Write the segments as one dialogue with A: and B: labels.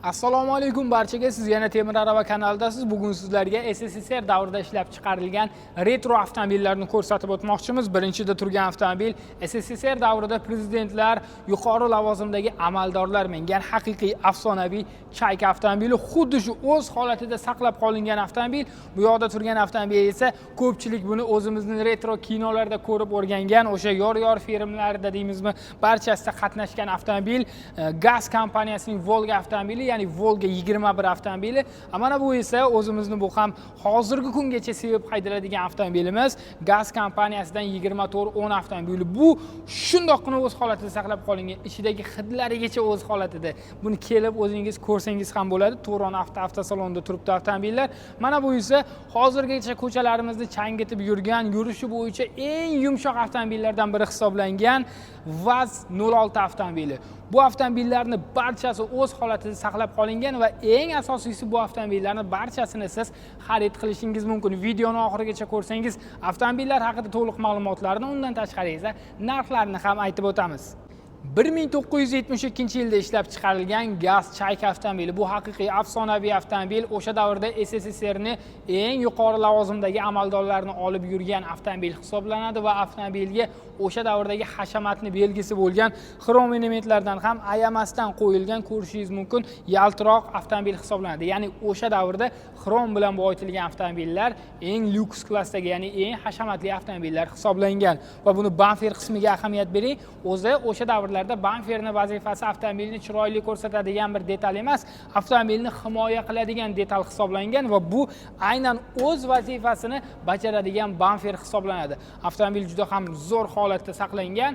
A: Assalomu alaykum barchaga. Siz yana Temir arava kanalidasiz. Bugun sizlarga SSSR davrida ishlab chiqarilgan retro avtomobillarni ko'rsatib o'tmoqchimiz. Birinchida turgan avtomobil SSSR davrida prezidentlar, yuqori lavozimdagi amaldorlar mingan haqiqiy afsonaviy Chayka avtomobili, xuddi shu o'z holatida saqlab qolingan avtomobil. Bu yoqda turgan avtomobil esa ko'pchilik buni o'zimizni retro kinolarda ko'rib o'rgangan, o'sha yor yor filmlarida deymizmi, barchasida qatnashgan avtomobil, GAZ kompaniyasining Volga avtomobili, ya'ni Volga 21 avtomobili. Mana bu esa o'zimizni bu ham hozirgi kungacha sevib haydaladigan avtomobilimiz, GAZ kompaniyasidan 2410 avtomobili. Bu shundoqqina o'z holatida saqlab qolingan, ichidagi hidlarigacha o'z holatida. Buni kelib o'zingiz ko'rsangiz ham bo'ladi. Turon avtosalonida turibdi avtomobillar. Mana bu esa hozirgacha ko'chalarimizni changitib yurgan, yurishi bo'yicha eng yumshoq avtomobillardan biri hisoblangan VAZ 06 avtomobili. Bu avtomobillarni barchasi o'z holatida saqlab qolingan va eng asosiysi, bu avtomobillarni barchasini siz xarid qilishingiz mumkin. Videoni oxirigacha ko'rsangiz, avtomobillar haqida to'liq ma'lumotlarni, undan tashqari esa narxlarini ham aytib o'tamiz. 1972 yilda ishlab chiqarilgan GAZ Chayka avtomobili, bu haqiqiy afsonaviy avtomobil. O'sha davrda SSSRni eng yuqori lavozimdagi amaldorlarni olib yurgan avtomobil hisoblanadi va avtomobilga o'sha davrdagi hashamatni belgisi bo'lgan xrom elementlardan ham ayamasdan qo'yilgan, ko'rishingiz mumkin, yaltiroq avtomobil hisoblanadi. Ya'ni o'sha davrda xrom bilan boyitilgan avtomobillar eng lyuks klassdagi, ya'ni eng hashamatli avtomobillar hisoblangan. Va buni bamper qismiga ahamiyat bering. O'zi o'sha davrlarda bamperni vazifasi avtomobilni chiroyli ko'rsatadigan bir detal emas, avtomobilni himoya qiladigan detal hisoblangan va bu aynan o'z vazifasini bajaradigan bamper hisoblanadi. Avtomobil juda ham zo'r holatda saqlangan.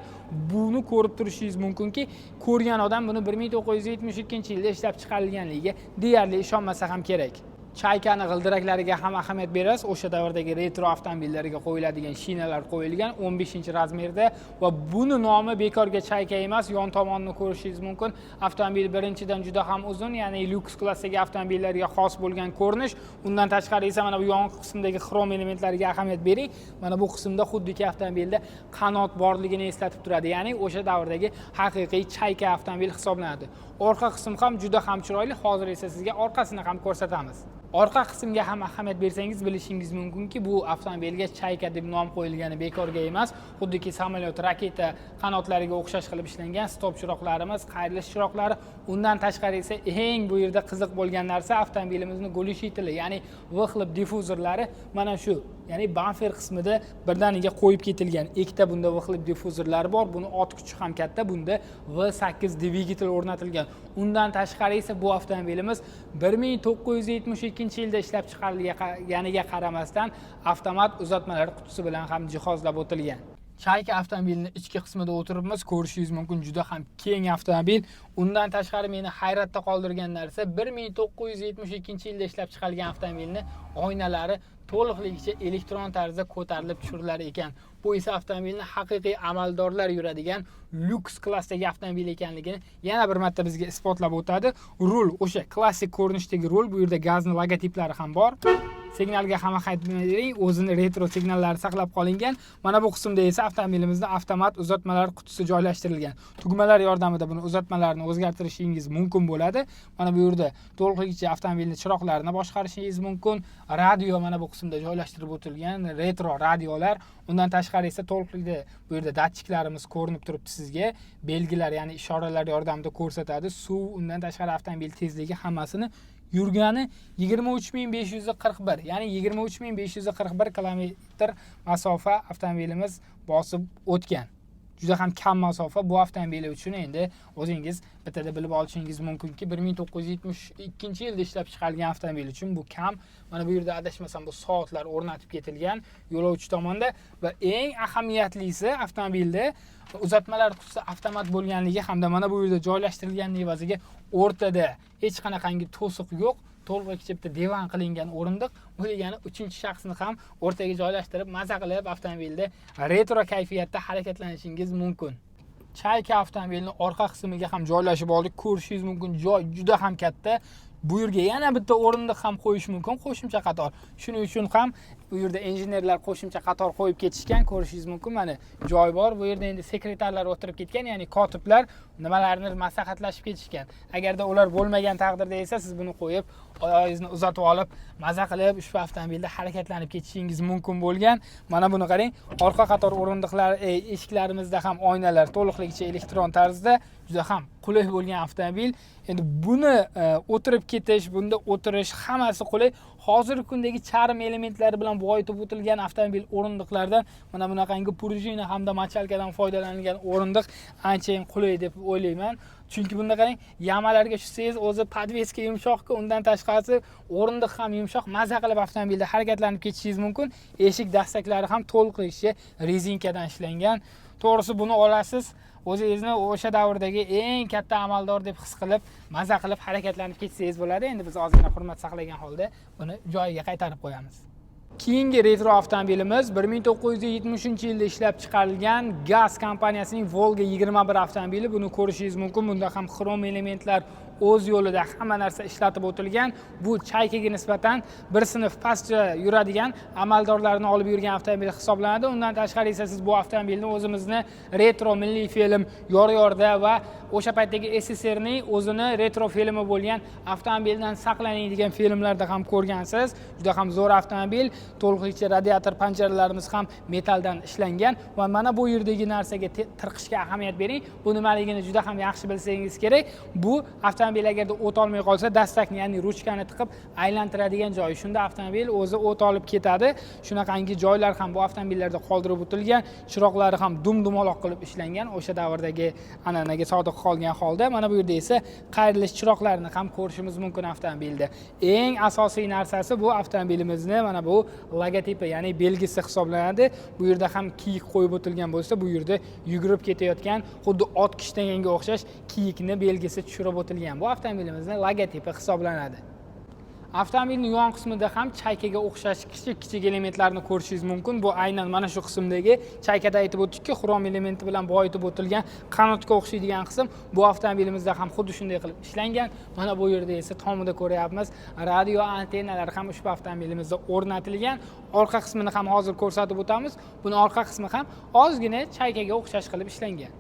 A: Buni ko'rib turishingiz mumkinki, ko'rgan odam buni 1972 yilda ishlab chiqarilganligiga deyarli ishonmasa ham kerak. Chaykani g'ildiraklariga ham ahamiyat berasiz. O'sha davrdagi retro avtomobillarga qo'yiladigan shinalar qo'yilgan 15 размер da va buni nomi bekorga Chayka emas. Yon tomonini ko'rishingiz mumkin. Avtomobil birinchidan juda ham uzun, ya'ni lyuks klassdagi avtomobillarga xos bo'lgan ko'rinish. Undan tashqari esa mana bu yon qismidagi xrom elementlariga ahamiyat bering. Mana bu qismda xuddiki avtomobilda qanot borligini eslatib turadi, ya'ni o'sha davrdagi haqiqiy Chayka avtomobil hisoblanadi. Orqa qism ham juda ham chiroyli. Hozir esa sizga orqasini ham ko'rsatamiz. Orqa qismga ham ahamiyat bersangiz, bilishingiz mumkinki, bu avtomobilga Chayka deb nom qo'yilgani bekorga emas. Xuddiki samolyot, raketa qanotlariga o'xshash qilib ishlangan stop chiroqlarimiz, qayrilish chiroqlari. Undan tashqari esa eng bu yerda qiziq bo'lgan narsa avtomobilimizni глушители, ya'ni выхлоп diffuzorlari mana shu, ya'ni bamper qismida birdaniga qo'yib ketilgan. Ikkita bunda выхлоп diffuzorlari bor. Buni ot kuchi ham katta, bunda V8 dvigatel o'rnatilgan. Undan tashqari esa bu avtomobilimiz 1972 yilda ishlab chiqarilganiga qaramasdan, avtomat uzatmalar qutisi bilan ham jihozlab o'tilgan. Chayka avtomobilini ichki qismida o'tiribmiz. Ko'rishingiz mumkin, juda ham keng avtomobil. Undan tashqari meni hayratda qoldirgan narsa, 1972 yilda ishlab chiqarilgan avtomobilni oynalari to'liqligicha elektron tarzda ko'tarilib tushirilar ekan. Bu esa avtomobilni haqiqiy amaldorlar yuradigan lyuks klassdagi avtomobil ekanligini yana bir marta bizga isbotlab o'tadi. Rul o'sha klassik ko'rinishdagi rul. Bu yerda GAZni logotiplari ham bor. Signalga ham ahamiyat bering, o'zini retro signallari saqlab qolingan. Mana bu qismda esa avtomobilimizda avtomat uzatmalar qutisi joylashtirilgan. Tugmalar yordamida buni uzatmalarni o'zgartirishingiz mumkin bo'ladi. Mana bu yerda to'liqligicha avtomobilni chiroqlarini boshqarishingiz mumkin. Radio mana bu qismda joylashtirib o'tilgan, retro radiolar. Undan tashqari esa to'liqlikda bu yerda datchiklarimiz ko'rinib turibdi sizga. Belgilar, ya'ni ishoralar yordamida ko'rsatadi. Suv, undan tashqari avtomobil tezligi, hammasini. Yurgani 23 541, ya'ni 23 541 kilometr masofa avtomobilimiz bosib o'tgan. Juda ham kam masofa bu avtomobil uchun. Endi o'zingiz bittada bilib olishingiz mumkinki, 1972 yilda ishlab chiqarilgan avtomobil uchun bu kam. Mana bu yerda, adashmasam, bu soatlar o'rnatib ketilgan yo'lovchi tomonda. Va eng ahamiyatlisi, avtomobilda uzatmalar qutisi avtomat bo'lganligi hamda mana bu yerda joylashtirilganligi evaziga o'rtada hech qanaqangi to'siq yo'q, to'liqligicha bitta divan qilingan o'rindiq. Bu degani uchinchi shaxsni ham o'rtaga joylashtirib, maza qilib avtomobilda retro kayfiyatda harakatlanishingiz mumkin. Chayka avtomobilini orqa qismiga ham joylashib oldik. Ko'rishingiz mumkin, joy juda ham katta. Bu yerga yana bitta o'rindiq ham qo'yish mumkin, qo'shimcha qator. Shuning uchun ham bu yerda injenerlar qo'shimcha qator qo'yib ketishgan, ko'rishingiz mumkin. Mana joy bor. Bu yerda endi sekretarlar o'tirib ketgan, ya'ni kotiblar nimalarni maslahatlashib ketishgan. Agarda ular bo'lmagan taqdirda esa siz buni qo'yib, oyog'ingizni uzatib olib, maza qilib ushbu avtomobilda harakatlanib ketishingiz mumkin bo'lgan. Mana buni qarang, orqa qator o'rindiqlar, eshiklarimizda ham oynalar to'liqligicha elektron tarzda, juda ham qulay bo'lgan avtomobil. Endi buni o'tirib ketish, bunda o'tirish hammasi qulay. Hozirgi kundagi charm elementlari bilan boyitib o'tilgan avtomobil o'rindiqlaridan mana bunaqangi пружина hamda мочалка dan foydalanilgan o'rindiq anchayin qulay deb o'ylayman. Chunki bunda qarang, яма larga tushsangiz, o'zi подвеска yumshoqku, undan tashqarisi o'rindiq ham yumshoq, maza qilib avtomobilda harakatlanib ketishingiz mumkin. Eshik dastaklari ham to'liqligicha rezinkadan ishlangan. To'g'risi, buni olasiz, o'zingizni o'sha davrdagi eng katta amaldor deb his qilib, maza qilib harakatlanib ketsangiz bo'ladi. Endi biz ozgina hurmat saqlagan holda buni joyiga qaytarib qo'yamiz. Keyingi retro avtomobilimiz 1970-yilda ishlab chiqarilgan GAZ kompaniyasining Volga 21 avtomobili. Buni ko'rishingiz mumkin. Bunda ham xrom elementlar o'z yo'lida, hamma narsa ishlatib o'tilgan. Bu Chaykaga nisbatan bir sinf pastcha yuradigan, amaldorlarni olib yurgan avtomobil hisoblanadi. Undan tashqari esa siz bu avtomobilni o'zimizni retro milliy film Yor Yorda va o'sha paytdagi SSSRning o'zini retro filmi bo'lgan Avtomobildan saqlaning degan filmlarda ham ko'rgansiz. Juda ham zo'r avtomobil. To'liqligicha radiator panjaralarimiz ham metalldan ishlangan va mana bu yerdagi narsaga, tirqishga ahamiyat bering. Bu nimaligini juda ham yaxshi bilsangiz kerak. Bu avtomobil agarda o't olmay qolsa, dastakni, ya'ni ruchkani tiqib aylantiradigan joyi. Shunda avtomobil o'zi o't olib ketadi. Shunaqangi joylar ham bu avtomobillarda qoldirib o'tilgan. Chiroqlari ham dum dumaloq qilib ishlangan, o'sha davrdagi an'anaga sodiq qolgan holda. Mana bu yerda esa qayrilish chiroqlarini ham ko'rishimiz mumkin avtomobilda. Eng asosiy narsasi bu avtomobilimizni mana bu logotipi, ya'ni belgisi hisoblanadi. Bu yerda ham kiyik qo'yib o'tilgan bo'lsa, bu yerda yugurib ketayotgan, xuddi ot kishnaganga o'xshash kiyikni belgisi tushirib o'tilgan. Bu avtomobilimizni logotipi hisoblanadi. Avtomobilning yon qismida ham Chaykaga o'xshash kichik kichik elementlarni ko'rishingiz mumkin. Bu aynan mana shu qismdagi, Chaykada aytib o'tdikki, xrom elementi bilan boyitib o'tilgan qanotga o'xshaydigan qism bu avtomobilimizda ham xuddi shunday qilib ishlangan. Mana bu yerda esa tomida ko'ryapmiz, radio antennalar ham ushbu avtomobilimizda o'rnatilgan. Orqa qismini ham hozir ko'rsatib o'tamiz. Buni orqa qismi ham ozgina Chaykaga o'xshash qilib ishlangan.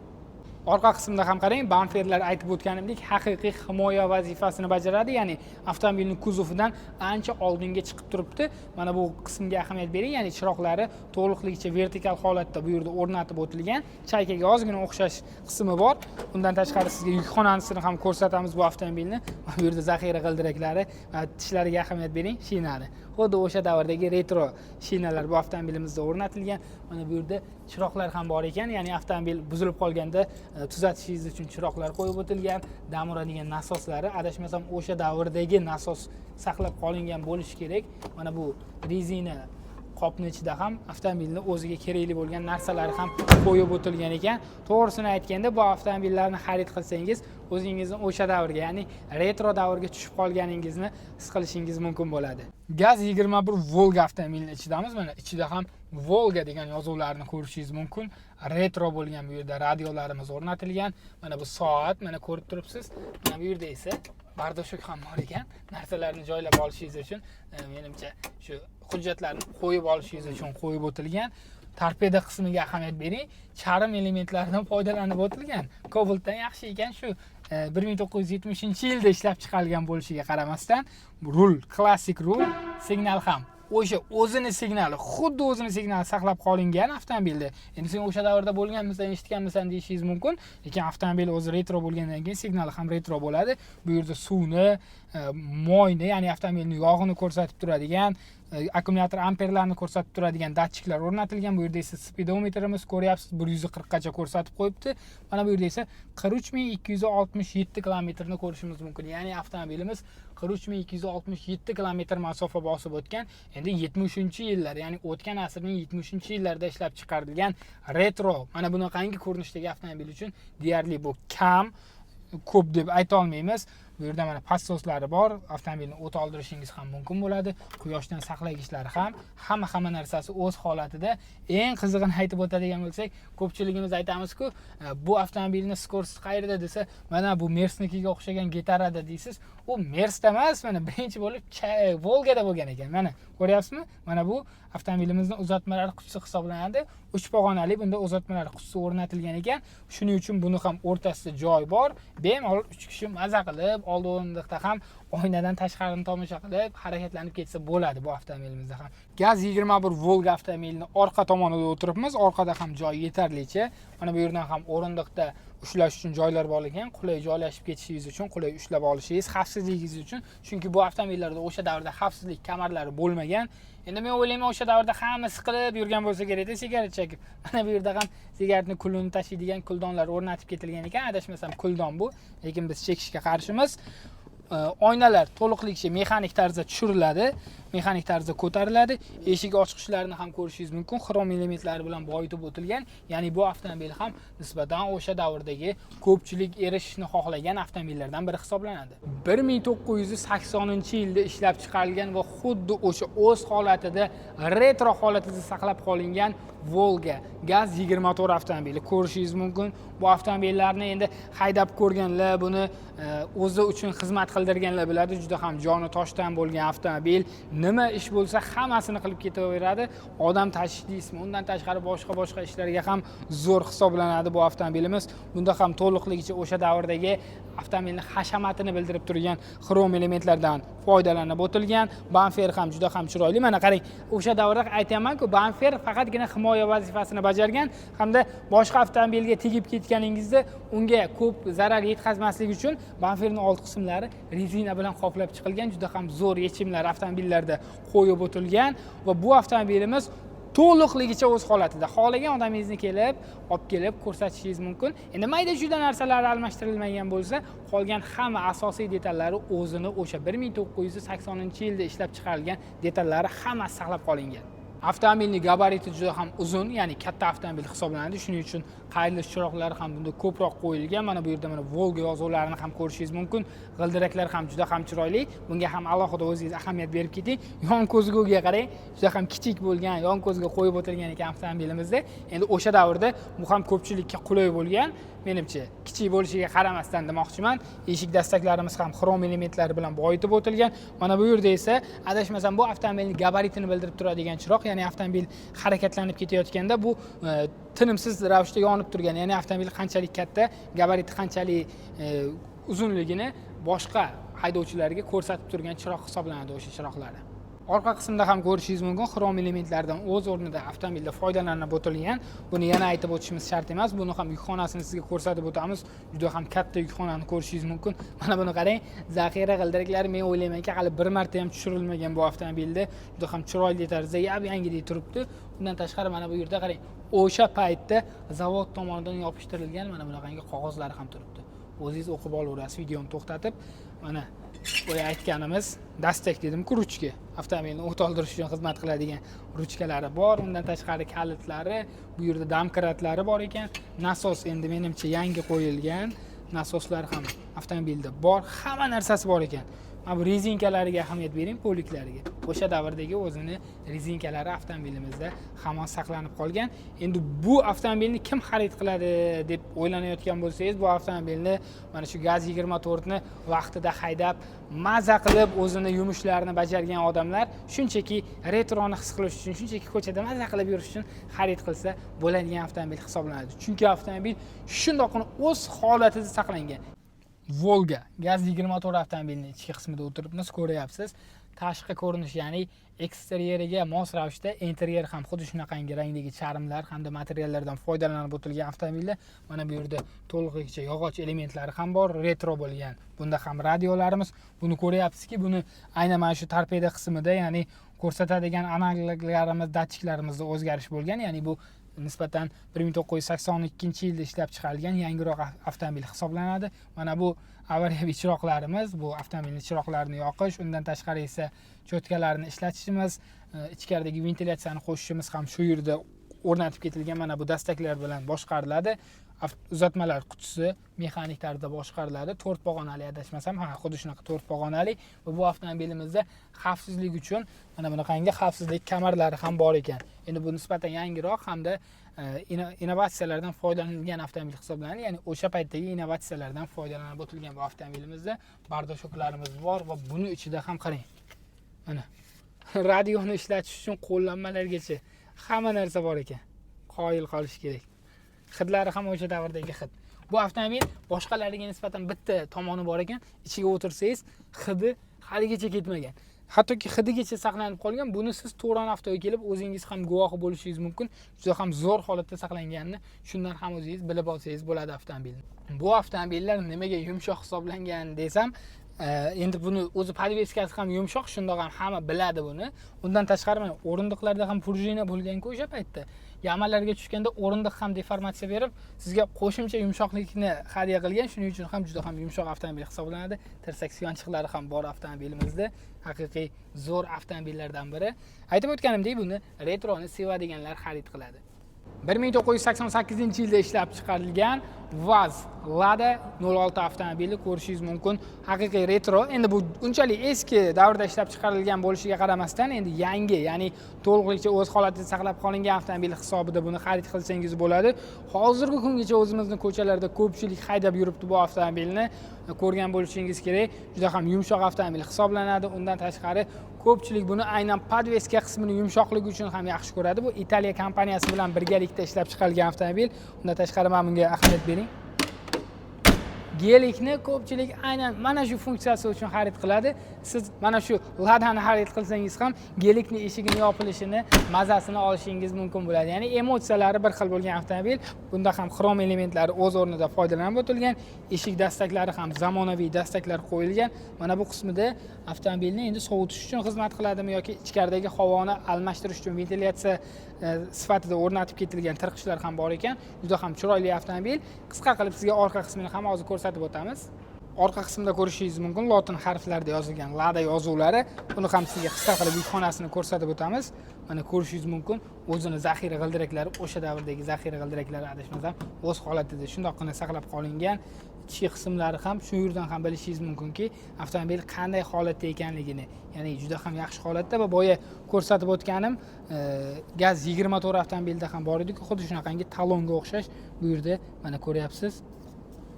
A: Orqa qismida ham qarang, bamperlar, aytib o'tganimdek, haqiqiy himoya vazifasini bajaradi, ya'ni avtomobilni kuzovidan ancha oldinga chiqib turibdi. Mana bu qismga ahamiyat bering, ya'ni chiroqlari to'liqligicha vertikal holatda bu yerda o'rnatib o'tilgan. Chaykaga ozgina o'xshash qismi bor. Undan tashqari sizga yukxonasini ham ko'rsatamiz bu avtomobilni. Mana bu yerda zaxira g'ildiraklari va tishlariga ahamiyat bering, shinani. Xuddi o'sha davrdagi retro shinalar bu avtomobilimizda o'rnatilgan. Mana bu yerda chiroqlar ham bor ekan, ya'ni avtomobil buzilib qolganda tuzatishingiz uchun chiroqlar qo'yib o'tilgan. Dam uradigan nasoslari, adashmasam, o'sha davrdagi nasos saqlab qolingan bo'lishi kerak. Mana bu rezina qopni ichida ham avtomobilni o'ziga kerakli bo'lgan narsalar ham qo'yib o'tilgan ekan. To'g'risini aytganda, bu avtomobillarni xarid qilsangiz, o'zingizni o'sha davrga, ya'ni retro davrga tushib qolganingizni his qilishingiz mumkin bo'ladi. GAZ 21 Volga avtomobilini ichidamiz. Mana ichida ham Volga degan yozuvlarni ko'rishingiz mumkin. Retro bo'lgan bu yerda radiolarimiz o'rnatilgan. Mana bu soat, mana ko'rib turibsiz. Mana bu yerda esa бардачок ham bor ekan, narsalarni joylab olishingiz uchun, menimcha, shu hujjatlarni qo'yib olishingiz uchun qo'yib o'tilgan. Torpeda qismiga ahamiyat bering, charm elementlaridan foydalanib o'tilgan. Cobaltdan yaxshi ekan shu, 1970-yilda ishlab chiqarilgan bo'lishiga qaramasdan. Rul klassik rul, signal ham o'sha o'zini signali, xuddi o'zini signali saqlab qolingan avtomobilda. Endi sen o'sha davrda bo'lganmisan, eshitganmisan deyishingiz mumkin, lekin avtomobil o'zi retro bo'lgandan keyin signali ham retro bo'ladi. Bu yerda suvni, moyni, ya'ni avtomobilni yog'ini ko'rsatib turadigan, akkumulyator amperlarni ko'rsatib turadigan datchiklar o'rnatilgan. Bu yerda esa spidometrimiz, ko'ryapsiz, 140 gacha ko'rsatib qo'yibdi. Mana bu yerda esa 43 267 kilometrni ko'rishimiz mumkin, ya'ni avtomobilimiz 43 267 kilometr masofa bosib o'tgan. Endi 70-yillar, ya'ni o'tgan asrning 70-yillarida ishlab chiqarilgan retro mana bunaqangi ko'rinishdagi avtomobil uchun deyarli bu kam, ko'p deb aytolmaymiz. Bu yerda mana podsoslari bor, avtomobilni o't oldirishingiz ham mumkin bo'ladi. Quyoshdan saqlagichlari ham, hamma narsasi o'z holatida. Eng qizig'ini aytib o'tadigan bo'lsak, ko'pchiligimiz aytamiz-ku, bu avtomobilni скорость i qayerda desa, mana bu Mersnikiga o'xshagan Getarada deysiz. U Mersda emas, mana birinchi bo'lib Volgada bo'lgan ekan. Mana ko'ryapsizmi? Mana bu avtomobilimizni uzatmalar qutisi hisoblanadi. 3 pog'onali bunda uzatmalar qutisi o'rnatilgan ekan. Shuning uchun buni ham o'rtasida joy bor. Bemalol 3 kishi maza qilib, oldi o'rindiqda ham oynadan tashqarini tomosha qilib, harakatlanib ketsa bo'ladi bu avtomobilimizda ham. Gaz 21 Volga avtomobilini orqa tomonida o'tiribmiz. Orqada ham joy yetarlicha. Mana bu yerdan ham o'rindiqda ushlash uchun joylar bor ekan. Qulay joylashib ketishingiz uchun, qulay ushlab olishingiz, xavfsizligingiz uchun. Chunki bu avtomobillarda o'sha davrda xavfsizlik kamarlari bo'lmagan. Endi men o'ylayman, o'sha davrda hamma siqilib yurgan bo'lsa kerakda, sigaret chekib. Mana bu yerda ham sigaretni kulini tashiydigan kuldonlar o'rnatib ketilgan ekan. Adashmasam kuldon bu, lekin biz chekishga qarshimiz. Oynalar to'liqligicha mexanik tarzda tushiriladi, mexanik tarzda ko'tariladi. Eshik ochqichlarini ham ko'rishingiz mumkin, xrom elementlari bilan boyitib o'tilgan. Ya'ni bu avtomobil ham nisbatan o'sha davrdagi ko'pchilik erishishni xohlagan avtomobillardan biri hisoblanadi. 1980-yilda ishlab chiqarilgan va xuddi o'sha o'z holatida, retro holatida saqlab qolingan Volga Gaz 24 avtomobili ko'rishingiz mumkin. Bu avtomobillarni endi haydab ko'rganlar, buni o'zi uchun xizmat qildirganlar biladi. Juda ham joni toshdan bo'lgan avtomobil. Nima ish bo'lsa hammasini qilib ketaveradi. Odam tashish deysizmi, undan tashqari boshqa boshqa ishlarga ham zo'r hisoblanadi bu avtomobilimiz. Bunda ham to'liqligicha o'sha davrdagi avtomobilni hashamatini bildirib turgan xrom elementlardan foydalanib o'tilgan. Bamper ham juda ham chiroyli. Mana qarang, o'sha davrda aytyapman-ku, bamper faqatgina himoya vazifasini bajargan hamda boshqa avtomobilga tegib ketganingizda unga ko'p zarar yetkazmaslik uchun bamperning old qismlari rezina bilan qoplab chiqilgan. Juda ham zo'r yechimlar avtomobillarda qo'yib o'tilgan va bu avtomobilimiz to'liqligicha o'z holatida. Xohlagan odamingizni kelib, olib kelib ko'rsatishingiz mumkin. Endi mayda chuyda narsalar almashtirilmagan bo'lsa, qolgan hamma asosiy detallari o'zini o'sha 1980-yilda ishlab chiqarilgan detallari hammasi saqlab qolingan. Avtomobilning gabariti juda ham uzun, ya'ni katta avtomobil hisoblanadi. Shuning uchun qayrilish chiroqlari ham bunda ko'proq qo'yilgan. Mana bu yerda mana Volga yozuvlarini ham ko'rishingiz mumkin. G'ildiraklar ham juda ham chiroyli. Bunga ham alohida o'zingiz ahamiyat berib keting. Yon ko'zguga qarang, juda ham kichik bo'lgan yon ko'zga qo'yib o'tilgan ekan avtomobilimizda. Endi o'sha davrda bu ham ko'pchilikka qulay bo'lgan, menimcha. Kichik bo'lishiga qaramasdan demoqchiman. Eshik dastaklarimiz ham xrom elementlari bilan boyitib o'tilgan. Mana bu yerda esa adashmasam bu avtomobilning gabaritini bildirib turadigan chiroq, ya'ni avtomobil harakatlanib ketayotganda bu tinimsiz ravishda yonib turgan, ya'ni avtomobil qanchalik katta, gabariti qanchalik uzunligini boshqa haydovchilarga ko'rsatib turgan chiroq hisoblanadi o'sha chiroqlari. Orqa qismda ham ko'rishingiz mumkin, xrom elementlaridan o'z o'rnida avtomobilda foydalanib o'tilgan. Buni yana aytib o'tishimiz shart emas. Buni ham yukxonasini sizga ko'rsatib o'tamiz. Juda ham katta yukxonani ko'rishingiz mumkin. Mana buni qarang, zaxira g'ildiraklari, men o'ylaymanki, hali bir marta ham tushirilmagan bu avtomobilda. Juda ham chiroyli tarzda yap-yangidek turibdi. Undan tashqari mana bu yerda qarang, o'sha paytda zavod tomonidan yopishtirilgan mana bunaqangi qog'ozlar ham turibdi. O'zingiz o'qib olaverasiz videoni to'xtatib. Mana boya aytganimiz dastak dedim-ku, ruchka. Avtomobilni o't oldirish uchun xizmat qiladigan ruchkalari bor. Undan tashqari kalitlari, bu yerda domkratlari bor ekan. Nasos endi menimcha yangi qo'yilgan. Nasoslar ham avtomobilda bor. Hamma narsasi bor ekan. Mana bu rezinkalariga ahamiyat bering, poliklariga. O'sha davrdagi o'zini rezinkalari avtomobilimizda hamon saqlanib qolgan. Endi bu avtomobilni kim xarid qiladi deb o'ylanayotgan bo'lsangiz, bu avtomobilni mana shu Gaz 24 ni vaqtida haydab, maza qilib o'zini yumushlarini bajargan odamlar shunchaki retroni his qilish uchun, shunchaki ko'chada maza qilib yurish uchun xarid qilsa bo'ladigan avtomobil hisoblanadi. Chunki avtomobil shundoqqina o'z holatida saqlangan. Volga Gaz 24 avtomobilining ichki qismida o'tiribmiz, ko'ryapsiz. Tashqi ko'rinish, ya'ni eksteryeriga mos ravishda interyer ham xuddi shunaqangi rangdagi charmlar hamda materiallardan foydalanib o'tilgan avtomobilda. Mana bu yerda to'lig'icha yog'och elementlari ham bor, retro bo'lgan. Bunda ham radiolarimiz, buni ko'ryapsizki, buni aynan mana shu torpeda qismida, ya'ni ko'rsatadigan analoglarimiz, datchiklarimizda o'zgarish bo'lgan, ya'ni bu nisbatan 1982-yilda ishlab chiqarilgan yangiroq avtomobil hisoblanadi. Mana bu avariyaviy chiroqlarimiz, bu avtomobilning chiroqlarini yoqish, undan tashqari esa cho'tkalarni ishlatishimiz, ichkaridagi ventilyatsiyani qo'shishimiz ham shu yerda o'rnatib ketilgan mana bu dastaklar bilan boshqariladi. Uzatmalar qutisi mexanik tarzda boshqariladi. To'rt pog'onali, adashmasam, ha, xuddi shunaqa to'rt pog'onali. Va bu avtomobilimizda xavfsizlik uchun mana bunaqangi xavfsizlik kamarlari ham bor ekan. Endi bu nisbatan yangiroq hamda innovatsiyalardan foydalanilgan avtomobil hisoblanadi, ya'ni o'sha paytdagi innovatsiyalardan foydalanib o'tilgan. Bu avtomobilimizda бардачок larimiz bor va buni ichida ham qarang, mana radioni ishlatish uchun qo'llanmalargacha hamma narsa bor ekan. Qoyil qolish kerak. Hidlari ham o'sha davrdagi hid. Bu avtomobil boshqalariga nisbatan bitta tomoni bor ekan: ichiga o'tirsangiz, hidi haligacha ketmagan, hattoki hidigacha saqlanib qolgan. Buni siz Turon Avtoga kelib o'zingiz ham guvohi bo'lishingiz mumkin. Juda ham zo'r holatda saqlanganini shundan ham o'zingiz bilib olsangiz bo'ladi avtomobilni. Bu avtomobillar nimaga yumshoq hisoblangan desam, endi buni o'zi подвеска si ham yumshoq, shundoq ham hamma biladi buni. Undan tashqari, mana o'rindiqlarda ham пружина bo'lganku o'sha paytda. Яма larga tushganda o'rindiq ham deformatsiya berib, sizga qo'shimcha yumshoqlikni hadya qilgan. Shuning uchun ham juda ham yumshoq avtomobil hisoblanadi. Tirsak suyanchiqlari ham bor avtomobilimizda. Haqiqiy zo'r avtomobillardan biri. Aytib o'tganimdek, buni retroni sevadiganlar xarid qiladi. 1988 yilda ishlab chiqarilgan VAZ Lada 06 avtomobili ko'rishingiz mumkin. Haqiqiy retro. Endi bu unchalik eski davrda ishlab chiqarilgan bo'lishiga qaramasdan, endi yangi, ya'ni to'liqligicha o'z holatida saqlab qolingan avtomobil hisobida buni xarid qilsangiz bo'ladi. Hozirgi kungacha o'zimizni ko'chalarda ko'pchilik haydab yuribdi bu avtomobilni, ko'rgan bo'lishingiz kerak. Juda ham yumshoq avtomobil hisoblanadi. Undan tashqari, ko'pchilik buni aynan подвеска qismini yumshoqligi uchun ham yaxshi ko'radi. Bu Italiya kompaniyasi bilan birgalikda ishlab chiqarilgan avtomobil. Undan tashqari, mana bunga ahamiyat bering. Gelikni ko'pchilik aynan mana shu funksiyasi uchun xarid qiladi. Siz mana shu Ladani xarid qilsangiz ham, Gelikni eshigini yopilishini mazasini olishingiz mumkin bo'ladi, ya'ni emotsiyalari bir xil bo'lgan avtomobil. Bunda ham xrom elementlari o'z o'rnida foydalanib o'tilgan. Eshik dastaklari ham zamonaviy dastaklar qo'yilgan. Mana bu qismida avtomobilni endi sovutish uchun xizmat qiladimi yoki ichkaridagi havoni almashtirish uchun ventilyatsiya sifatida o'rnatib ketilgan tirqichlar ham bor ekan. Juda ham chiroyli avtomobil. Qisqa qilib sizga orqa qismini ham hozir ko'rsatib o'tamiz. Orqa qismida ko'rishingiz mumkin lotin harflarida yozilgan Lada yozuvlari. Buni ham sizga qisqa qilib yukxonasini ko'rsatib o'tamiz. Mana ko'rishingiz mumkin, o'zini zaxira g'ildiraklari, o'sha davrdagi zaxira g'ildiraklari, adashmasam, o'z holatida shundoqqina saqlab qolingan. Ichki qismlari ham, shu yerdan ham bilishingiz mumkinki, avtomobil qanday holatda ekanligini, ya'ni juda ham yaxshi holatda. Va boya ko'rsatib o'tganim GAZ 24 avtomobilda ham bor ediku, xuddi shunaqangi talonga o'xshash bu yerda mana ko'ryapsiz,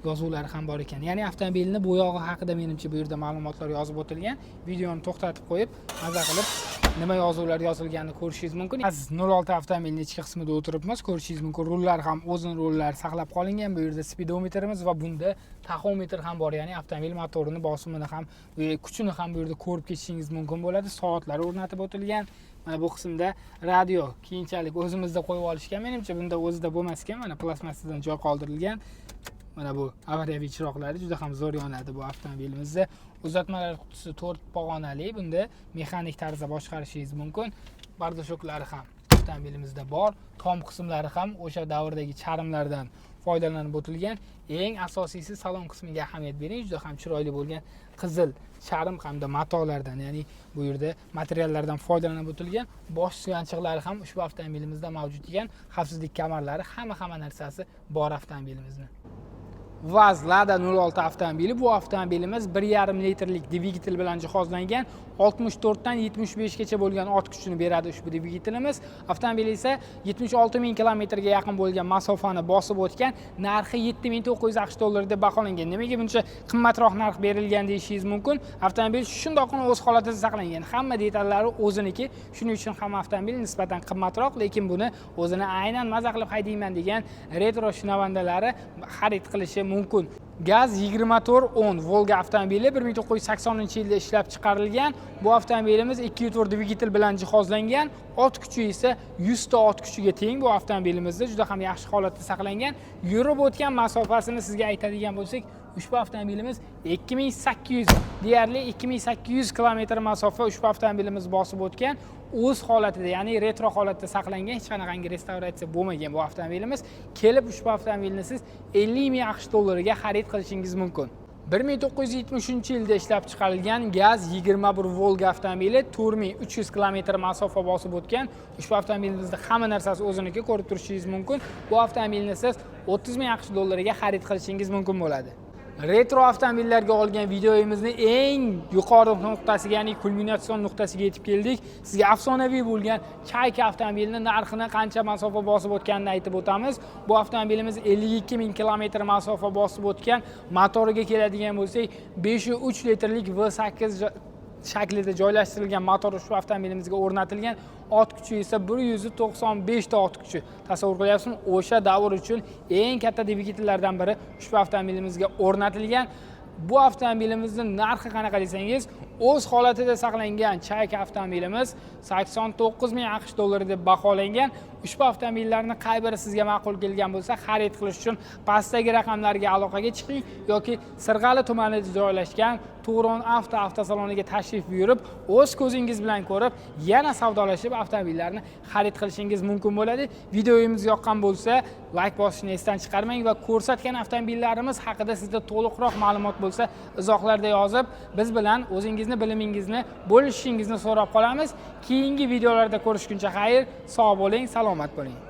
A: yozuvlari ham bor ekan, ya'ni avtomobilni bo'yog'i haqida menimcha bu yerda ma'lumotlar yozib o'tilgan. Videoni to'xtatib qo'yib, maza qilib nima yozuvlar yozilganini ko'rishingiz mumkin. GAZ 06 avtomobilni ichki qismida o'tiribmiz. Ko'rishingiz mumkin, rullar ham o'zini rullari saqlab qolingan. Bu yerda spidometrimiz va bunda taxometr ham bor, ya'ni avtomobil motorini bosimini ham, kuchini ham bu yerda ko'rib ketishingiz mumkin bo'ladi. Soatlar o'rnatib o'tilgan. Mana bu qismda radio keyinchalik o'zimizda qo'yib olishgan, menimcha, bunda o'zida bo'lmas ekan. Mana plastmassadan joy qoldirilgan. Mana bu avariyaviy chiroqlari juda ham zo'r yonadi bu avtomobilimizda. Uzatmalar qutisi to'rt pog'onali, bunda mexanik tarzda boshqarishingiz mumkin. Бардачок lari ham avtomobilimizda bor. Tom qismlari ham o'sha davrdagi charmlardan foydalanib o'tilgan. Eng asosiysi, salon qismiga ahamiyat bering. Juda ham chiroyli bo'lgan qizil charm hamda matolardan, ya'ni bu yerda materiallardan foydalanib o'tilgan. Bosh suyanchiqlari ham ushbu avtomobilimizda mavjud ekan. Xavfsizlik kamarlari, hamma narsasi bor avtomobilimizni. VAZ Lada 06 avtomobili. Bu avtomobilimiz 1,5 litrlik dvigatel bilan jihozlangan. 64 dan 75 gacha bo'lgan ot kuchini beradi ushbu dvigatelimiz. Avtomobil esa 76 ming kilometrga yaqin bo'lgan masofani bosib o'tgan. Narxi 7900 AQSh dollari deb baholangan. Nimaga buncha qimmatroq narx berilgan deyishingiz mumkin. Avtomobil shundoqqina o'z holatida saqlangan. Hamma detallari o'ziniki. Shuning uchun ham avtomobil nisbatan qimmatroq, lekin buni o'zini aynan maza qilib haydayman degan retro shinavandalari xarid qilishi mumkin. GAZ 2410 Volga avtomobili 1980 yilda ishlab chiqarilgan. Bu avtomobilimiz 2.4 dvigatel bilan jihozlangan. Ot kuchi esa 100 ta ot kuchiga teng bu avtomobilimizda, juda ham yaxshi holatda saqlangan. Yurib o'tgan masofasini sizga aytadigan bo'lsak, ushbu avtomobilimiz 2800, deyarli 2800 kilometr masofa ushbu avtomobilimiz bosib o'tgan. O'z holatida, ya'ni retro holatda saqlangan, hech qanaqangi restavratsiya bo'lmagan bu avtomobilimiz. Kelib ushbu avtomobilni siz 50 ming AQSh dollariga xarid qilishingiz mumkin. 1973 yilda ishlab chiqarilgan GAZ 21 Volga avtomobili 4300 kilometr masofa bosib o'tgan. Ushbu avtomobilimizda hamma narsasi o'ziniki, ko'rib turishingiz mumkin. Bu avtomobilni siz 30 ming AQSh dollariga xarid qilishingiz mumkin bo'ladi. Retro avtomobillarga olgan videomizni eng yuqori nuqtasiga, ya'ni kulminatsion nuqtasiga yetib keldik. Sizga afsonaviy bo'lgan Chayka avtomobilini narxini, qancha masofa bosib o'tganini aytib o'tamiz. Bu avtomobilimiz 52 ming kilometr masofa bosib o'tgan. Motoriga keladigan bo'lsak, 5,3 litrlik V8 shaklida joylashtirilgan motor ushbu avtomobilimizga o'rnatilgan. Ot kuchi esa 195 ta ot kuchi. Tasavvur qilyapsizmi, o'sha davr uchun eng katta dvigatellardan biri ushbu avtomobilimizga o'rnatilgan. Bu avtomobilimizni narxi qanaqa desangiz, o'z holatida saqlangan Chayka avtomobilimiz 89 ming AQSh dollari deb baholangan. Ushbu avtomobillarni qay biri sizga ma'qul kelgan bo'lsa, xarid qilish uchun pastdagi raqamlarga aloqaga chiqing yoki Sirg'ali tumanida joylashgan Turon Avto avtosaloniga tashrif buyurib, o'z ko'zingiz bilan ko'rib, yana savdolashib, avtomobillarni xarid qilishingiz mumkin bo'ladi. Videomiz yoqqan bo'lsa, layk bosishni esdan chiqarmang va ko'rsatgan avtomobillarimiz haqida sizda to'liqroq ma'lumot bo'lsa, izohlarda yozib, biz bilan o'zingizni bilimingizni bo'lishishingizni so'rab qolamiz. Keyingi videolarda ko'rishguncha xayr, sog' bo'ling, salomat bo'ling.